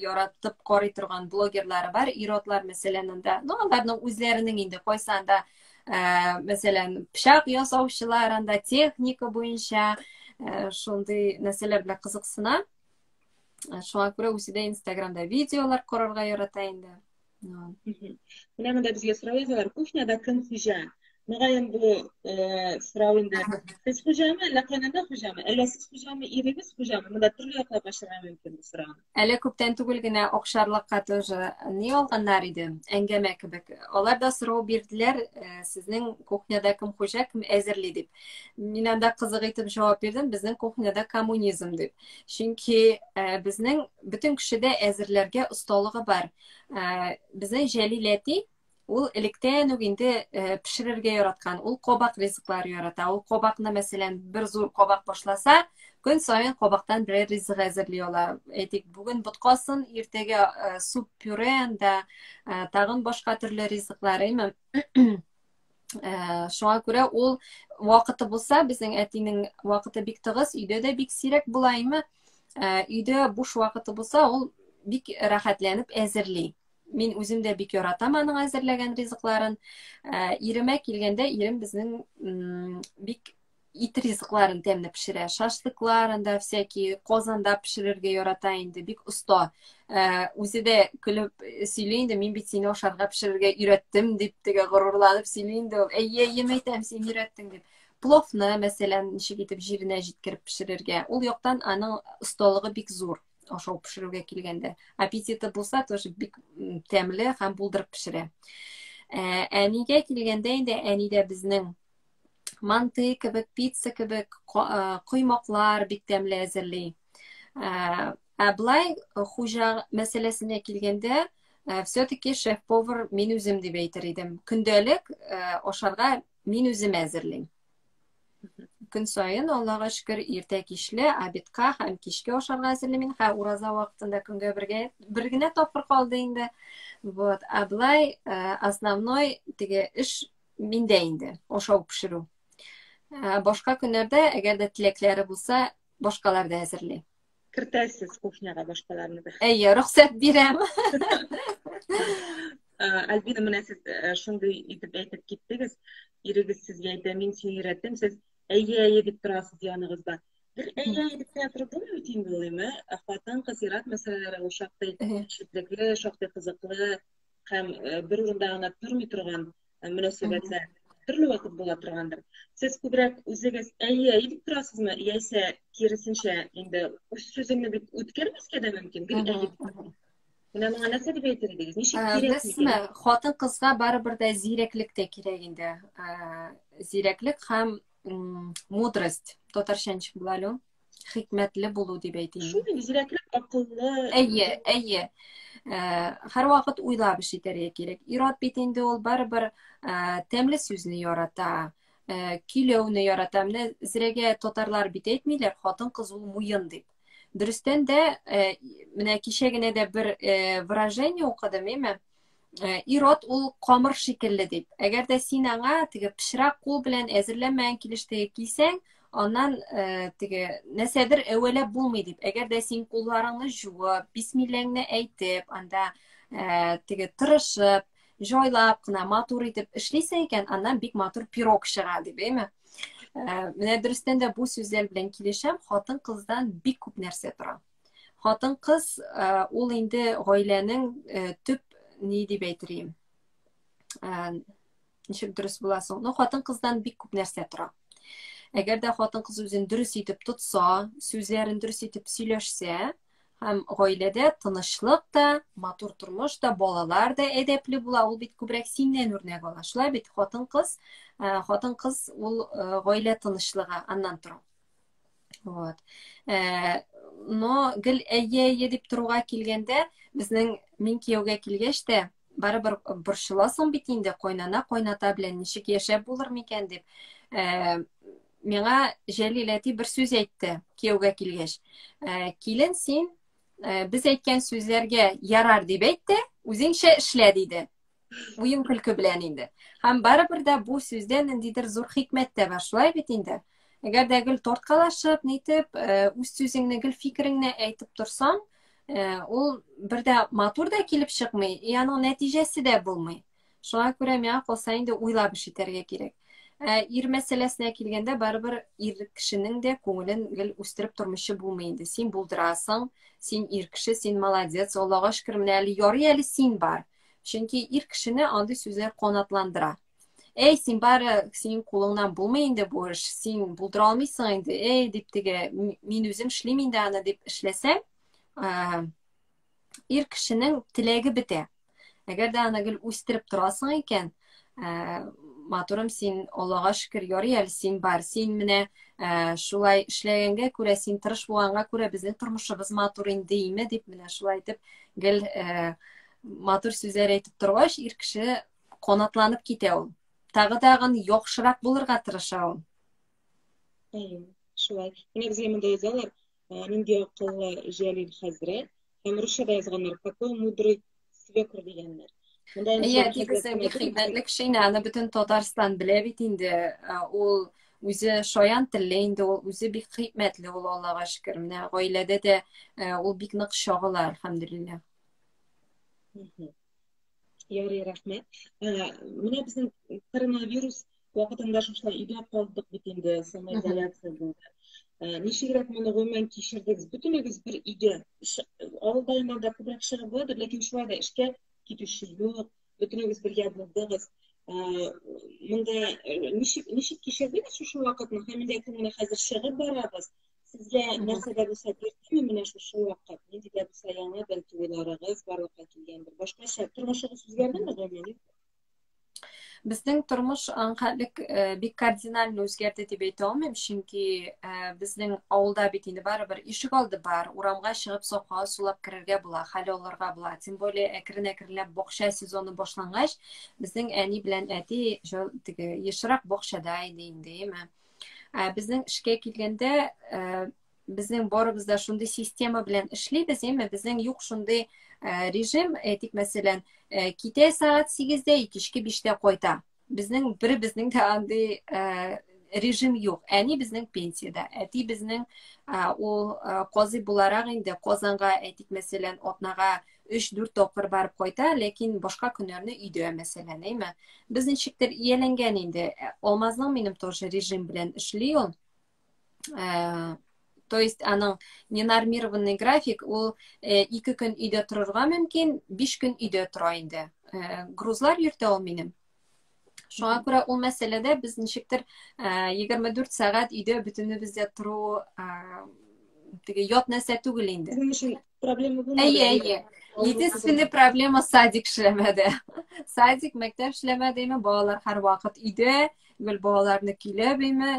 яратып карый торган блогерлары бар, ир-атлар, мәсәлән, анда. Ну, аларның үзләренең инде кайсы анда Мәсәлән, пычак ясаучылар анда техника буенча шундый нәрсәләр белән кызыксына. Шуңа күрә үзе дә Инстаграмда видеолар карарга ярата инде. Менә монда безгә сорау язалар. Кухняда кем хуҗа? Мөгаен бу сорау инде. Сез хуҗамы, әллә кайнана хуҗамы, әллә сез хуҗамы, ирегез хуҗамы? Монда төрле яклап ачарга мөмкин бу сорауны. Әле күптән түгел генә Акчарлакка тоже ни алганнар иде, әңгәмә кебек. Алар да сорау бирделәр, сезнең кухняда кем хуҗа, кем әзерли дип. Мин анда кызык итеп җавап бирдем, безнең кухняда коммунизм дип. Чөнки безнең бөтен кешедә әзерләргә осталыгы бар. Безнең Җәлил әти ул электән үк инде пешерергә яраткан. Ул кабак ризыклары ярата. Ул кабакны, мәсәлән, бер зур кабак башласа, көн саен кабактан берәр ризык әзерли ала. Әйтик, бүген боткасын, иртәгә суп-пюре, анда тагын башка төрле ризыклар, әйме? Шуңа күрә ул вакыты булса, безнең әтинең вакыты бик тыгыз, өйдә дә бик сирәк була, әйме? Өйдә буш вакыты булса, ул бик рәхәтләнеп әзерли. Мин үзем дә бик яратам аның әзерләгән ризыкларын. Иремә килгәндә, ирем безнең бик ит ризыкларын тәмле пешерә. Шашлыкларын да всякие казанда пешерергә ярата инде, бик оста. Үзе дә көлеп сөйли инде, мин бит сине ашарга пешерергә өйрәттем дип, теге горурланып сөйли инде ул. Әйе, әйе, мәйтәм, син өйрәттең дип. Пловны, мәсәлән, ничек итеп җиренә җиткереп пешерергә. Ул яктан аның осталыгы бик зур. Ашау пешерүгә килгәндә. Аппетиты булса, тоже бик тәмле һәм булдырып пешерә. Әнигә килгәндә инде, әни дә безнең манты кебек, пицца кебек коймаклар бик тәмле әзерли. Ә былай хуҗа мәсьәләсенә килгәндә, все-таки шеф-повар мин үзем дип әйтер идем. Көндәлек ашарга мин үзем әзерлим. Көн саен, Аллага шөкер, иртә кичле обедка һәм кичке ашарга әзерлим мин. Һә, ураза вакытында көнгә бергә бер генә тапкыр калды инде. Вот. Ә былай основной теге эш миндә инде, ашау пешерү. Башка көннәрдә, әгәр дә теләкләре булса, башкалар да әзерли. Кертәсез кухняга башкаларны да. Әйе, рөхсәт бирәм. Альбина, менә сез шундый итеп әйтеп киттегез. Ирегез сезгә әйтә, мин сине өйрәттем, сез әйе, әйе дип торасыз яныгызда. Бер әйе, әйе дип кенә торып булмый бит инде ул, әйме? Хатын-кыз, ир-ат мәсьәләләре ул шактый четерекле, шактый кызыклы һәм бер урында гына тормый торган мөнәсәбәтләр төрле вакыт була торгандыр. Сез күбрәк үзегез әйе, әйе дип торасызмы, яисә киресенчә, инде үз сүзеңне бит үткәрмәскә дә мөмкин, гел әйе дип. Менә моңа нәрсә дип әйтер идегез? Ничек кирәк? Беләсезме, хатын-кызга барыбер дә зирәклек тә кирәк инде. Зирәклек һәм мудрость. Татарча ничек була әле ул? Хикмәтле булу дип әйтим. Шул инде зирәклек, акыллы. Әйе, әйе. Һәрвакыт уйлап эш итәргә кирәк. Ир-ат бит инде ул барыбер тәмле сүзне ярата, көйләүне ярата. Менә зрәгә татарлар бит әйтмиләр, хатын-кыз ул муен дип. Дөрестән дә, менә кичә генә дә бер выражение укыдым, әйме? Ир-ат ул камыр шикелле дип. Әгәр дә син аңа теге пычрак кул белән әзерләмәгән килеш теге килсәң, аннан теге нәрсәдер әвәләп булмый дип. Әгәр дә син кулларыңны җуып, бисмилләңне әйтеп, анда теге тырышып, җайлап кына матур итеп эшлисең икән, аннан бик матур пирог чыга дип, әйме? Менә дөрестән дә бу сүзләр белән килешәм, хатын-кыздан бик күп нәрсә тора. Хатын-кыз ул инде гаиләнең төп ни дип әйтер идем? Ничек дөрес була соң? Ну, хатын-кыздан бик күп нәрсә тора. Әгәр дә хатын-кыз үзен дөрес итеп тотса, сүзләрен дөрес итеп сөйләшсә, һәм гаиләдә тынычлык та, матур тормыш та, балалар да әдәпле була. Ул бит күбрәк синнән үрнәк ала. Шулай бит, хатын-кыз ул гаилә тынычлыгы аннан тора. Вот. Но гел әйе, әйе дип торуга килгәндә, безнең мин кияүгә килгәч тә, барыбер борчыласың бит инде, кайнана, кайната белән ничек яшәп булыр микән дип. Миңа Җәлил әти бер сүз әйтте кияүгә килгәч. Килен син, без әйткән сүзләргә ярар дип әйт тә, үзеңчә эшлә диде. Уен көлке белән инде. Һәм барыбер дә бу сүздә ниндидер зур хикмәт тә бар, шулай бит инде. Әгәр дә гел тарткалашып, нитеп, үз сүзеңне, гел фикереңне әйтеп торсаң, ул бер дә матур да килеп чыкмый, и аның нәтиҗәсе дә булмый. Шуңа күрә миңа калса инде уйлап эш итәргә кирәк. Ә ир мәсьәләсенә килгәндә, барыбер ир кешенең дә күңелен гел үстереп тормыйча булмый инде. Син булдырасың, син ир кеше, син молодец, Аллага шөкер, менә әле ярый әле син бар. Чөнки ир кешене андый сүзләр канатландыра. Эй, син бары, синең кулыңнан булмый инде бу эш, син булдыра алмыйсың инде, эй, дип теге, мин үзем эшлим инде аны дип эшләсәң, ир кешенең теләге бетә. Әгәр дә аны гел үстереп торасың икән, ә, матурым син, Аллага шөкер, ярый әле син бар. Син менә ә, шулай эшләгәнгә күрә, син тырыш булганга күрә безнең тормышыбыз матур инде, име дип менә шулай итеп гел ә, матур сүзләр әйтеп торгач, ир кеше канатланып китә ул. Тагы тагын яхшырак булырга тырыша ул. Әйе, шулай. Менә безгә монда язалар, нинди акыллы Җәлил хәзрәт һәм русча да язганнар, какой мудрый свекр дигәннәр. Монда инде Әйе, әти бик хикмәтле кеше инде, аны бөтен Татарстан белә бит инде. Ул үзе шаян телле инде, ул үзе бик хикмәтле ул, Аллага шөкер. Менә гаиләдә дә ул бик нык чагыла, әлхәмдүлилләһ. Ярый, рәхмәт. Менә безнең коронавирус вакытында шушылай өйдә калдык бит инде, самоизоляция булды. Ничегрәк моны гомумән кичердегез? Бөтенегез бер өйдә. Авылда инде анда күбрәк чыгып буладыр, ләкин шулай да эшкә китүче юк, бөтенегез бергә булдыгыз. Монда ничек ничек кичердегез шушы вакытны? Һәм инде әкрен генә хәзер чыгып барабыз. Сезгә нәрсә дә булса бирдеме менә шушы вакыт? Нинди дә булса яңа бәлки уйларыгыз барлыкка килгәндер. Башкача тормышыгыз үзгәрдеме гомумән? Безнең тормыш аңхәтлек э, бик кардинально үзгәрде дип әйтә алмыйм, чөнки э, безнең авылда бит инде барыбер ишек алды бар, урамга чыгып саф һава сулап керергә була, хәл алырга була. Тем более әкрен-әкренләп бакча сезоны башлангач, безнең әни белән әти теге ешрак бакчада иде инде, әйеме? Ә безнең эшкә килгәндә, э, безнең барыбыз да шундый система белән эшлибез, әйме? Безнең юк шундый э, режим, әйтик, мәсәлән, э, китә сәгать 8-дә, кичке 5-тә кайта. Безнең беребезнең дә андый режим юк. Әни безнең пенсиядә, әти безнең ул казый буларак инде Казанга, әйтик, мәсәлән, атнага 3-4 тапкыр барып кайта, ләкин башка көннәрне өйдә, мәсәлән, әйме? Без ничектер ияләнгән инде. Э, Алмазның минем тоже режим белән эшли ул. Э, то есть аның ненормированный график, ул э, ике көн өйдә торырга мөмкин, биш көн өйдә тора инде. Грузлар йөртә ул минем. Шуңа күрә ул мәсьәләдә без ничектер 24 сәгать өйдә бөтенебез дә тору теге ят нәрсә түгел инде. Сезнең өчен проблема булмады. Әйе, әйе. Единственный проблема садик эшләмәде. Садик, мәктәп эшләмәде, име, балалар һәрвакыт өйдә, гел балаларны көйләп, име,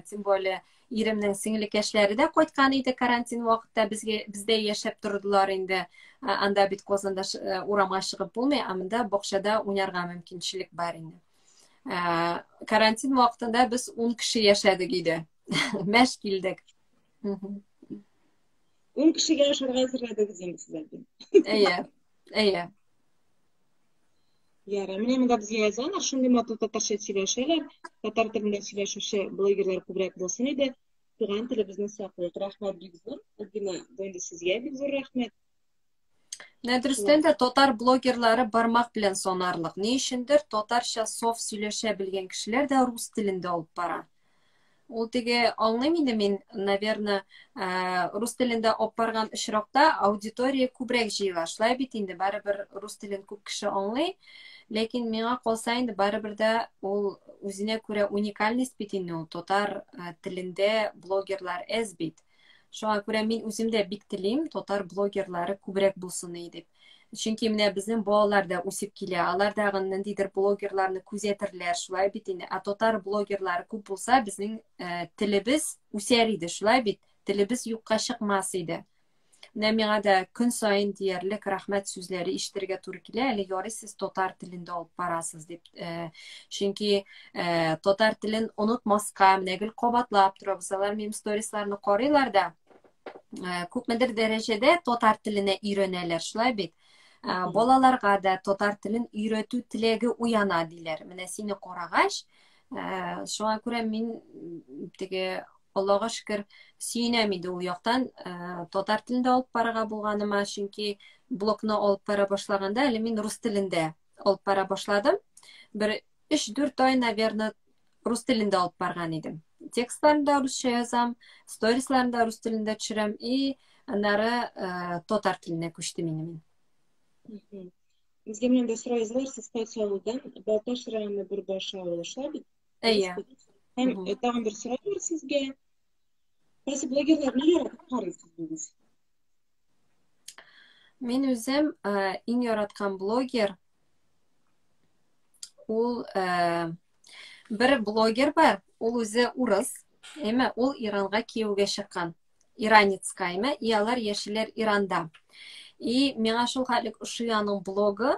тем более иремнең сеңлекәшләре дә кайткан иде карантин вакытта безгә бездә яшәп тордылар инде. Анда бит Казанда урамга чыгып булмый, ә монда бакчада уйнарга мөмкинчелек бар инде. Карантин вакытында без 10 кеше яшәдек өйдә. Мәш килдек. 10 кешегә ашарга әзерләдегез инде сез әлбәттә. Әйе. Әйе. Ярар, менә монда безгә язалар, шундый матур татарча сөйләшәләр. Татар телендә сөйләшүче блогерлар күбрәк булсын иде. Туган телебезне саклыйк. Рәхмәт бик зур. Альбина, бу инде сезгә бик зур рәхмәт. Менә дөрестән дә татар блогерлары бармак белән санарлык. Ни өчендер татарча соф сөйләшә белгән кешеләр дә рус телендә алып бара. Ул теге аңлыйм инде мин, наверное, э, рус телендә алып барган очракта аудитория күбрәк җыела. Шулай бит инде, барыбер рус телен күп кеше аңлый. Ләкин миңа калса инде барыбер дә ул үзенә күрә уникальность бит инде ул татар э, телендә блогерлар әз бит. Шуңа күрә мин үзем дә бик телим, татар блогерлары күбрәк булсын иде дип. Чөнки менә безнең балалар да үсеп килә, алар да ниндидер блогерларны күзәтерләр, шулай бит инде. Ә татар блогерлары күп булса, безнең э, телебез үсәр иде, шулай бит? Телебез юкка чыкмас иде. Менә миңа да көн саен диярлек рәхмәт сүзләре ишетергә туры килә, әле ярый сез татар телендә алып барасыз дип. Э, чөнки э, татар телен онытмаска, менә гел кабатлап торабыз. Алар минем сторисларны карыйлар да, э, күпмедер дәрәҗәдә татар теленә өйрәнәләр, шулай бит? Балаларга да татар телен өйрәтү теләге уяна диләр. Менә сине карагач, шуңа күрә мин теге Аллага шөкер, сөенәм инде ул яктан, э, татар телендә алып барырга булганыма, чөнки блогны алып бара башлаганда әле мин рус телендә алып бара башладым. Бер 3-4 ай, наверное, рус телендә алып барган идем. Текстларны да русча язам, сторисларны да рус телендә төшерәм и аннары э, татар теленә күчтем инде мин. Безгә менә дә сорау язалар, сез кайсы авылдан? Балтач районы Борбаш авылы, шулай бит? Әйе. Һәм э, тагын бер сорау бар сезгә. Кайсы блогерларны яратып карыйсыз бүген? Мин үзем э, иң яраткан блогер ул э, бер блогер бар, ул үзе урыс, әмма ул Иранга кияүгә чыккан. Иранецка, әмма и алар яшиләр Иранда. И миңа шул хәтлек ошый аның блогы.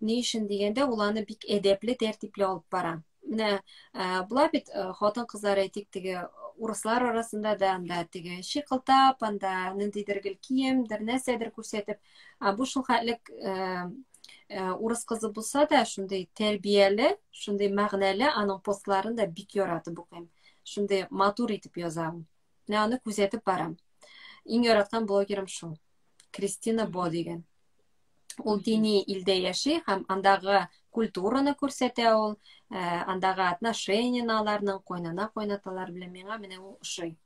Ни өчен дигәндә, ул аны бик әдәпле, тәртипле алып бара. Менә э, була бит э, хатын-кызлар әйтик теге урыслар арасында да анда теге чикылтап, анда ниндидер гел киемдер, нәрсәдер күрсәтеп. Ә бу шул хәтлек э, урыс кызы булса да, шундый тәрбияле, шундый мәгънәле, аның постларын да бик яратып укыйм. Шундый матур итеп яза ул. Менә аны күзәтеп барам. Иң яраткан блогерым шул. Кристина Бо дигән. Ул дини илдә яши һәм андагы культураны күрсәтә ул, э, андагы отношенияне аларның кайнана кайнаталар белән миңа менә ул ошый.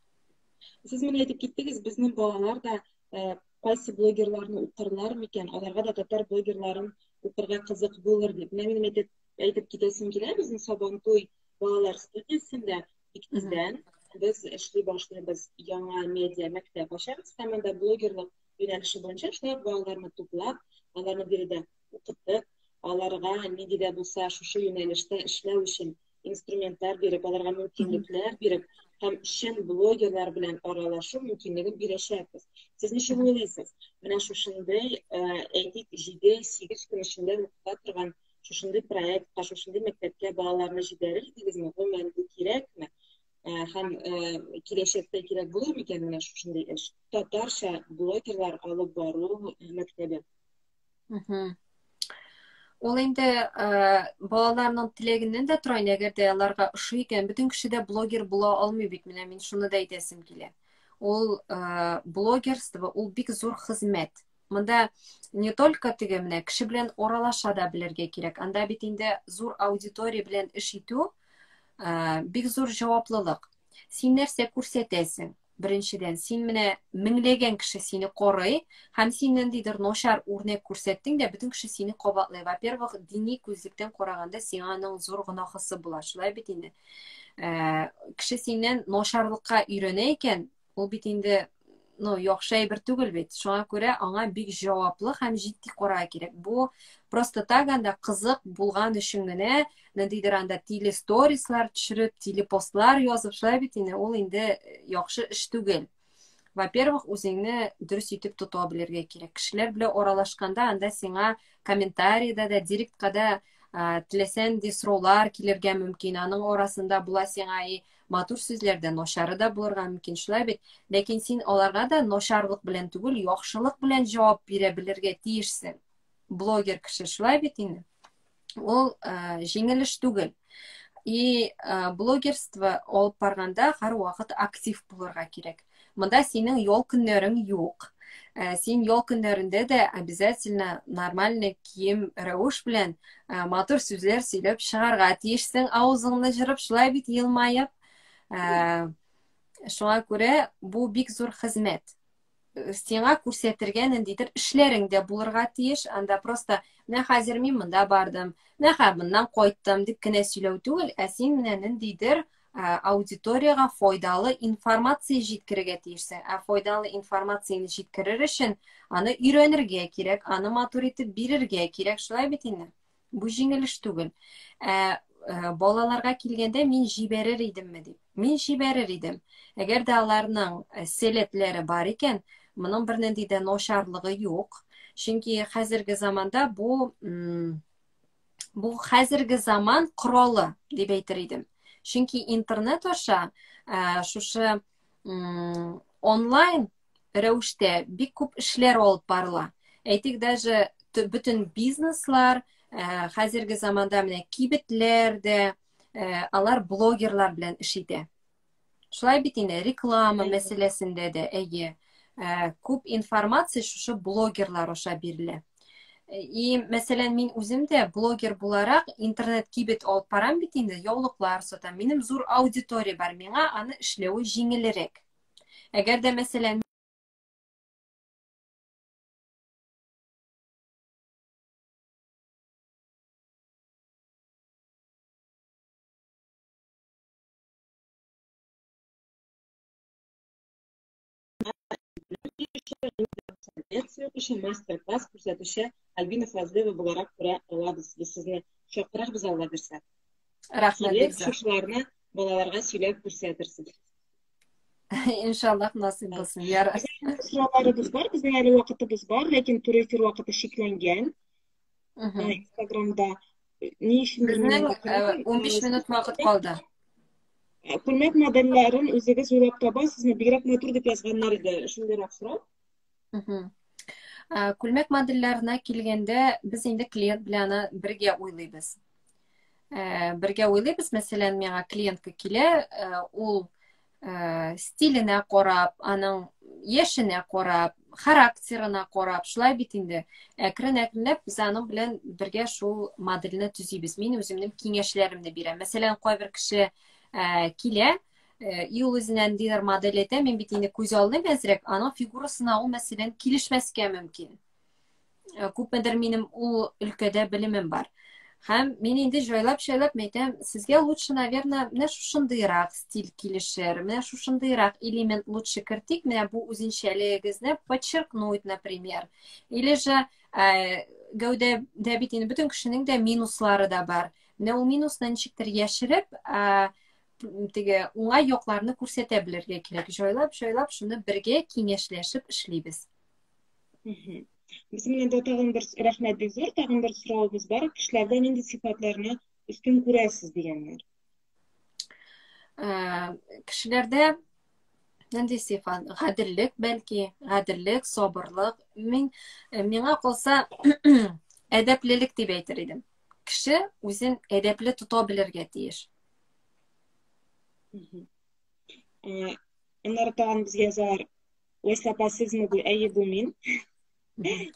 Сез менә әйтеп киттегез, безнең балалар да э, кайсы блогерларны укырлар микән, аларга да татар блогерларын укырга кызык булыр дип. Менә минем әйтеп, әйтеп китәсем килә, безнең Сабантуй балалар студиясендә бик тиздән без эшли башлыйбыз, яңа медиа мәктәп ачабыз һәм анда блогерлык юнәлеше буенча шулай ук балаларны туплап, аларны биредә укытып, аларга нинди дә булса шушы юнәлештә эшләү өчен инструментлар биреп, аларга мөмкинлекләр биреп һәм чын блогерлар белән аралашу мөмкинлеген бирәчәкбез. Сез ничек уйлыйсыз? Менә шушындый, э, әйтик, 7-8 көн эчендә укыта торган шушындый проектка, шушындый мәктәпкә балаларны җибәрер идегезме? Гомумән, бу кирәкме? Э, һәм э, киләчәктә кирәк булыр микән менә шушындый эш? Татарча блогерлар алып бару мәктәбе. Ул инде э, балаларның теләгеннән дә тора инде, әгәр дә аларга ошый икән, бөтен кеше дә блогер була алмый бит, менә мин шуны да әйтәсем килә. Ул э, блогерство, ул бик зур хезмәт. Монда не только теге менә кеше белән аралаша да белергә кирәк. Анда бит инде зур аудитория белән эш итү э, бик зур җаваплылык. Син нәрсә күрсәтәсең? Беренчедән, син менә меңләгән кеше сине карый, һәм син ниндидер начар үрнәк күрсәттең дә, бөтен кеше сине кабатлый. Во-первых, дини күзлектән караганда сиңа аның зур гөнаһысы була, шулай бит инде. Э, кеше синнән начарлыкка өйрәнә икән, ул бит инде ну, яхшы әйбер түгел бит. Шуңа күрә аңа бик җаваплы һәм җитди карарга кирәк. Бу просто так анда кызык булган өчен генә ниндидер анда тиле сторислар төшереп, тиле постлар язып, шулай бит инде, ул инде э, яхшы эш түгел. Во-первых, үзеңне дөрес итеп тота белергә кирәк. Кешеләр белән аралашканда анда сиңа комментарийда да, директка да теләсә нинди сораулар килергә мөмкин. Аның арасында була сиңа и матур сүзләр дә, начары да булырга мөмкин, шулай бит. Ләкин син аларга да начарлык белән түгел, яхшылык белән җавап бирә белергә тиешсең. Блогер кеше шулай бит инде. Ул ә, җиңел эш түгел. И ә, блогерство алып барганда һәрвакыт актив булырга кирәк. Монда синең ял көннәрең юк. Ә, син ял көннәрендә дә обязательно нормальный кием рәвеш белән ә, матур сүзләр сөйләп чыгарга тиешсең, авызыңны җырып, шулай бит елмаеп. Ә, шуңа күрә бу бик зур хезмәт. Сиңа күрсәтергә ниндидер эшләрең дә булырга тиеш. Анда просто менә хәзер мин монда бардым, менә хәзер моннан кайттым дип кенә сөйләү түгел, ә син менә ниндидер аудиториягә файдалы информация җиткерергә тиешсең. Ә файдалы информацияне җиткерер өчен аны өйрәнергә кирәк, аны матур итеп бирергә кирәк, шулай бит инде. Бу җиңел эш түгел. Ә, ә балаларга килгәндә мин җибәрер идемме дип. Мин җибәрер идем. Әгәр дә аларның э, сәләтләре бар икән, моның бернинди дә начарлыгы юк. Чөнки хәзерге заманда бу бу хәзерге заман коралы дип әйтер идем. Чөнки интернет аша ә, шушы онлайн рәвештә бик күп эшләр алып барыла. Әйтик, даже бөтен бизнеслар, ә, хәзерге заманда менә кибетләр дә, ә, алар блогерлар белән эш итә. Шулай бит инде, реклама мәсьәләсендә дә, әйе, ә, күп информация шушы блогерлар аша бирелә. И, мәсәлән, мин үзем дә блогер буларак интернет кибет алып барам бит инде, яулыклар сатам. Минем зур аудитория бар, миңа аны эшләве җиңелрәк. Әгәр дә, мәсәлән, Лекция укучы, мастер-класс күрсәтүче Альбина Фазлыева буларак күрә алабыз. Без сезне чакырабыз, Алла бирсә. Рәхмәт, Килеп, шушыларны балаларга сөйләп күрсәтерсез. Иншаллаһ, насыйп булсын. Ярар. Сорауларыбыз бар, безнең әле вакытыбыз бар, ләкин туры эфир вакыты чикләнгән. Инстаграмда ни өчен Безнең 15 минут вакыт калды. Күлмәк модельләрен үзегез уйлап табасызмы? Бигрәк матур дип язганнар иде. Шундыйрак сорау. Күлмәк модельләренә килгәндә, без инде клиент белән аны бергә уйлыйбыз. Бергә уйлыйбыз, мәсәлән, миңа клиентка килә, ул стиленә карап, аның яшенә карап, характерына карап, шулай бит инде. Әкрен-әкренләп без аның белән бергә шул модельне төзибез. Мин үземнең киңәшләремне бирәм. Мәсәлән, кайбер кеше килә, и ул үзенә ниндидер модель әйтә, мин бит инде күз алдым әзрәк, аның фигурасына ул, мәсәлән, килешмәскә мөмкин. Күпмедер минем ул өлкәдә белемем бар. Һәм мин инде җайлап-җайлап әйтәм, сезгә лучше, наверное, менә шушындыйрак стиль килешер, менә шушындыйрак элемент лучше кертик, менә бу үзенчәлегегезне подчеркнуть, например. Или же гәүдәдә бит инде бөтен кешенең дә минуслары да бар. Менә ул минусны ничектер яшереп, теге уңай якларны күрсәтә белергә кирәк. Җайлап-җайлап шуны бергә киңәшләшеп эшлибез. Без менә дә тагын бер рәхмәт бик зур, тагын бер соравыбыз бар. Кешеләрдә нинди сыйфатларны өстен күрәсез дигәннәр. Кешеләрдә нинди сыйфат? Гаделлек бәлки, гаделлек, сабырлык. Мин миңа калса әдәплелек дип әйтер идем. Кеше үзен әдәпле тота белергә тиеш. Аннары тагын безгә язалар. Ләйсә апа, сезме бу? Әйе, бу мин.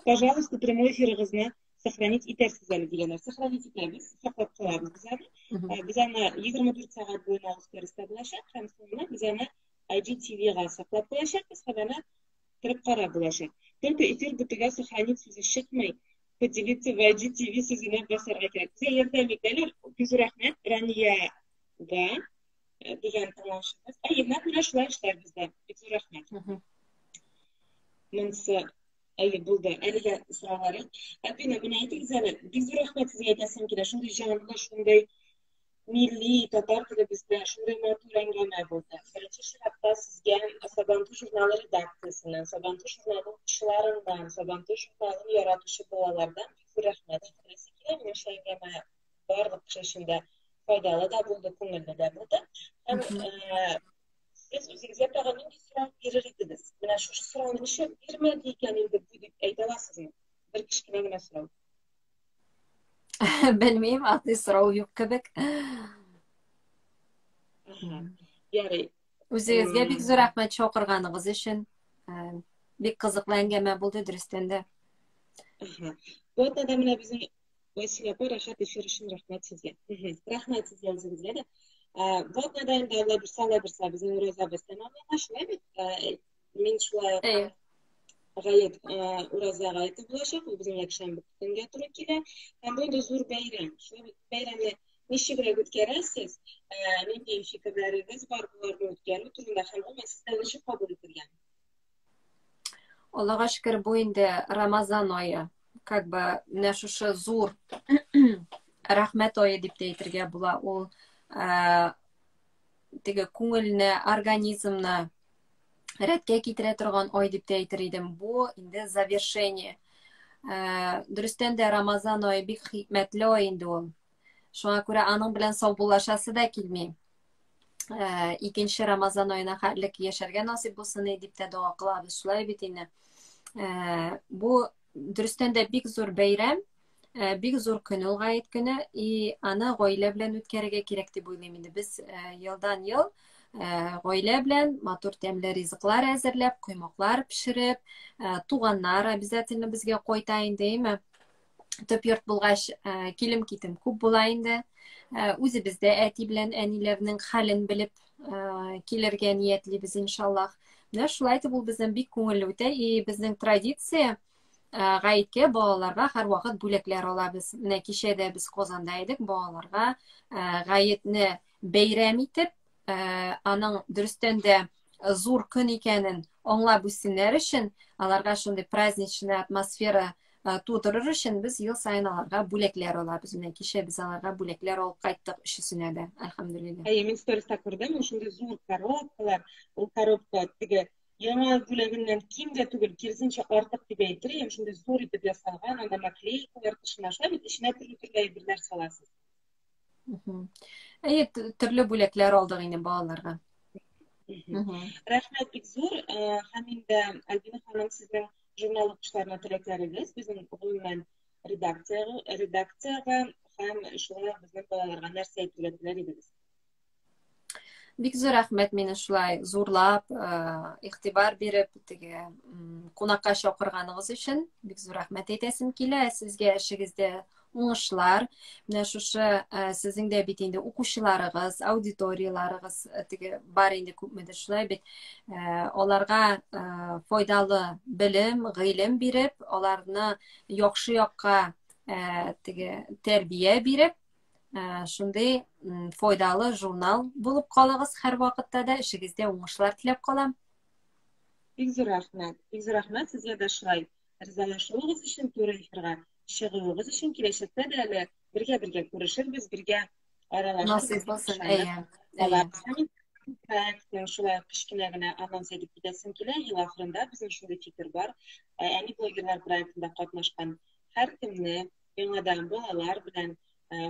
Пожалуйста, прямой эфирыгызны сохранить итәрсез әле дигәннәр. Сохранить итәбез, саклап калабыз без аны. Без аны 24 сәгать буена үткәрестә булачак һәм соңыннан без аны IGTV-га саклап куячакбыз һәм аны кереп карап булачак. Только эфир бетүгә сохранить сүзе чыкмый. Поделиться в IGTV сүзенә басарга кирәк. Безгә ярдәм итәләр. Бик зур рәхмәт Раниягә. Дигән тыңлаучыбыз. Әйе, нәкъ менә шулай эшләрбез дә. Бик зур рәхмәт. Монысы, әйе, булды. Әлегә сораулар юк. Альбина, менә әйтегез әле, бик зур рәхмәт сезгә әйтәсем килә. Шундый җанлы, шундый милли татар телебездә шундый матур әңгәмә булды. Беренче чиратта сезгә Сабантуй журналы редакциясеннән, Сабантуй журналы укучыларыннан, Сабантуй журналын яратучы балалардан бик зур рәхмәт әйтәсе килә. Менә әңгәмә барлык кеше өчен дә файдалы да булды, күңелле дә булды. Һәм сез үзегезгә тагын нинди сорау бирер идегез? Менә шушы сорауны нишләп бирмәде икән инде бу дип әйтә аласызмы? Бер кечкенә генә сорау. Белмим, андый сорау юк кебек. Ярый. Үзегезгә бик зур рәхмәт чакырганыгыз өчен. Бик кызыклы әңгәмә булды, дөрестән дә. Бу атнада менә безнең Вәсилә апа, рәхәт эфир өчен рәхмәт сезгә. Рәхмәт сезгә үзегезгә дә. Бу атнада инде Алла бирсә, Алла бирсә, безнең уразабыз тәмамлана, шулай бит? Мин шулай ук гает, ураза гаете булачак, ул безнең якшәмбе көнгә туры килә. Һәм бу инде зур бәйрәм. Шулай бит, бәйрәмне ничегрәк үткәрәсез? Нинди фикерләрегез бар боларны үткәрү турында һәм гомумән сездә ничек кабул ителгән? Аллага шөкер, бу инде Рамазан ае. Как бы менә шушы зур рәхмәт ае дип тә әйтергә була. Ул теге күңелне, организмны рәткә китерә торган ай дип тә әйтер идем. Бу инде завершение. Дөрестән дә Рамазан ае бик хикмәтле ай инде ул. Шуңа күрә аның белән саубуллашасы да килми. Икенче Рамазан аена хәтлек яшәргә насыйп булсын дип тә дога кылабыз. Шулай бит инде. Бу дөрестән дә бик зур бәйрәм, бик зур көн ул гает көне, и аны гаилә белән үткәрергә кирәк дип уйлыйм инде. Без елдан ел гаилә белән матур тәмле ризыклар әзерләп, коймаклар пешереп, туганнар обязательно безгә кайта инде, әйме? Төп йорт булгач, килем-китем күп була инде. Үзебез дә әти белән әниләрнең хәлен белеп килергә ниятлибез, иншаллаһ. Менә шулай итеп ул безнең бик күңелле үтә. И безнең традиция гаеткә балаларга һәрвакыт бүләкләр алабыз. Менә кичә дә без Казанда идек, балаларга гаетне бәйрәм итеп, аның дөрестән дә зур көн икәнен аңлап үссеннәр өчен, аларга шундый праздничная атмосфера тудырыр өчен без ел саен аларга бүләкләр алабыз. Менә кичә без аларга бүләкләр алып кайттык өчесенә дә, әлхәмдүлилләһ. Әйе, мин сториста күрдем, ул шундый зур коробкалар, ул коробка теге яңа бүләгеннән ким дә түгел, киресенчә артык дип әйтер идем, шундый зур итеп ясалган, анда наклейкалар тышына, шулай бит, эченә төрле-төрле әйберләр саласыз. Әйе, төрле бүләкләр алдык инде балаларга. Рәхмәт бик зур. Һәм инде Альбина ханым, сезнең журнал укучыларына теләкләрегез, безнең гомумән редакциягә, редакциягә һәм шулай ук безнең балаларга нәрсә әйтергә теләр идегез? Бик зур рәхмәт мине шулай зурлап, игътибар биреп, теге кунакка чакырганыгыз өчен. Бик зур рәхмәт әйтәсем килә. Сезгә эшегездә уңышлар. Менә шушы сезнең дә бит инде укучыларыгыз, аудиторияләрегез теге бар инде күпмедер шулай бит. Аларга файдалы белем, гыйлем биреп, аларны яхшы якка теге тәрбия биреп, шундый файдалы журнал булып калыгыз һәрвакытта да эшегездә уңышлар теләп калам. Бик зур рәхмәт. Бик зур рәхмәт сезгә дә шулай ризалашуыгыз өчен, туры эфирга чыгуыгыз өчен. Киләчәктә дә әле бергә-бергә күрешербез, бергә аралашырбыз. Насыйп булсын, әйе. Әйе. Проектның шулай ук кечкенә генә анонс әйтеп китәсем килә. Ел ахырында безнең шундый фикер бар. Әни блогерлар проектында катнашкан һәркемне яңадан балалар белән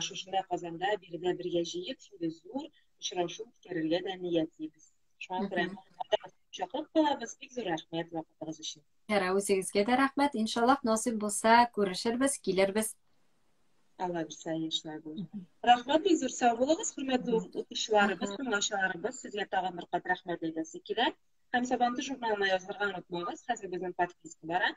шушында Казанда биредә бергә җыеп, шундый зур очрашу үткәрергә дә ниятлибез. Шуңа күрә чакырып калабыз. Бик зур рәхмәт вакытыгыз өчен. Яра, үзегезгә дә рәхмәт. Иншаллаһ, насыйп булса, күрешербез, килербез. Алла бирсә, шулай булыр. Рәхмәт бик зур, сау булыгыз, хөрмәтле укучыларыбыз, тыңлаучыларыбыз. Сезгә тагын бер кат рәхмәт әйтәсе килә. Һәм Сабантуй журналына язылырга онытмагыз. Хәзер безнең подписка бара.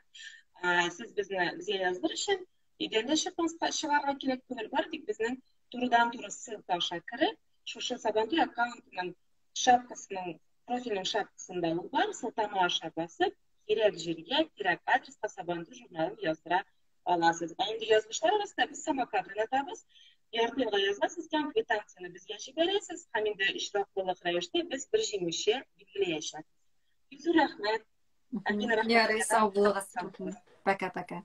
Сез безне безгә язылыр өчен өйдән дә чыкмаска чыгарга кирәк түгел, бары тик безнең турыдан-туры ссылка аша кереп, шушы Сабантуй аккаунтының шапкасының, профильнең шапкасында ул бар, сылтама аша басып, кирәк җиргә, кирәк адреска Сабантуй журналын яздыра аласыз. Ә инде язгычлар арасында без самокат уйнатабыз. Ярты елга язасыз икән, квитанцияне безгә җибәрәсез һәм инде очраклылык рәвештә без бер җиңүче билгеләячәкбез. Бик зур рәхмәт. Альбина, рәхмәт. Ярый, сау булыгыз. Пока-пока.